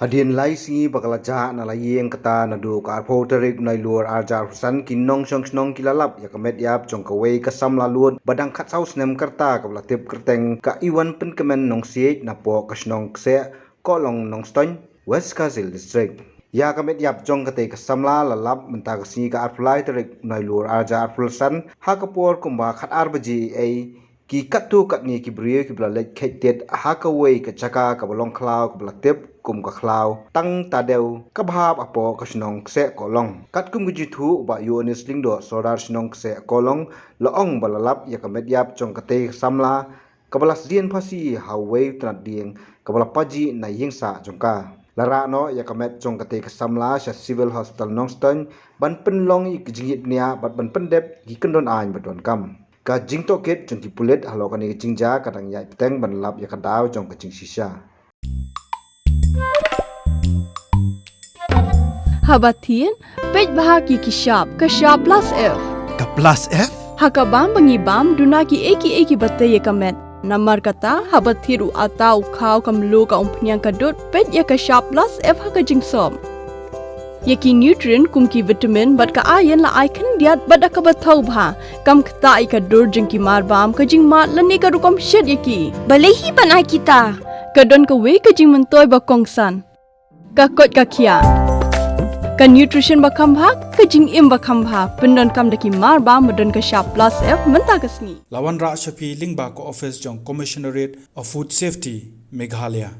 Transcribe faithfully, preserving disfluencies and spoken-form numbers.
Hadien lai sngi ba ka la jah na la ïing kata naduh ka arphew tarik Nailur arhajar arphew san, ki nongshong shnong ki la lap ïa ka met ïap jong kawei ka samla lud ba dang khatsaw snem ka rta kaba la tip kyrteng ka Iwan Pynkmen Nongsiej napoh ka shnong Kseh Kohlong Nongstoiñ, West Khasi Hills District. Ïa ka met ïap jong katei ka samla la lap mynta ka sngi ka arphew lai tarik Nailur arhajar arphew san ha ka por kumba khatar baje ei, ki katto katne ki briew kiba la leit kheit tied ha kawei ka jaka kaba long khlaw kaba la tip kum ka khlaw Tang Tadew kaba hap hapoh ka shnong Kseh Kohlong. Katkum ka jingthoh u Bah Ïoannis Lyngdoh, Sordar shnong Kseh Kohlong, la ong ba la lap ïa ka met ïap jong katei ka samla kaba la sdien phasi ha uwei u tnat dieng kaba la pajih na ïing sah jong ka. La rah noh ïa ka met jong katei ka samla sha Civil Hospital Nongstoiñ ban pynlong ïa ka jingïeit bniah bad ban pyndep ïa ki kyndon aiñ ba donkam. Ka jingtohkit jong ki pulit halor kane ka jingjia ka dang ïaid bteng ban lap ïa ka daw jong ka jingshisha. Haba thied, peit bha ïa ki shap, ka shap plus F. Ka plus F? Ha ka bam ba ngi bam, duna kiei kiei kiba tei ïa ka met. Namar kata, haba thied u atta, u khaw, ka mluh, ka umphniang, ka dud, peit ïa ka shap plus F ha ka jingsop. Ïa ki nutrient kum ki vitamin bad ka iron la ai khyndiat bad da kaba thaw bha. Kam ktah ïa ka dur jong ki marbam, ka jingmad lane ka rukom shet ïa ki. Balei hi ban ai kita? Ka don kawei ka jingmyntoi ba kongsan. Ka koit ka khiah. Ka nutrition ba kham bha, ka jingim ba kham bha. Pyndonkam da ki marbam ba don ka shap plus F mynta ka sngi. La wanrah sha phi lyngba ka office jong Commissionerate of Food Safety, Meghalaya.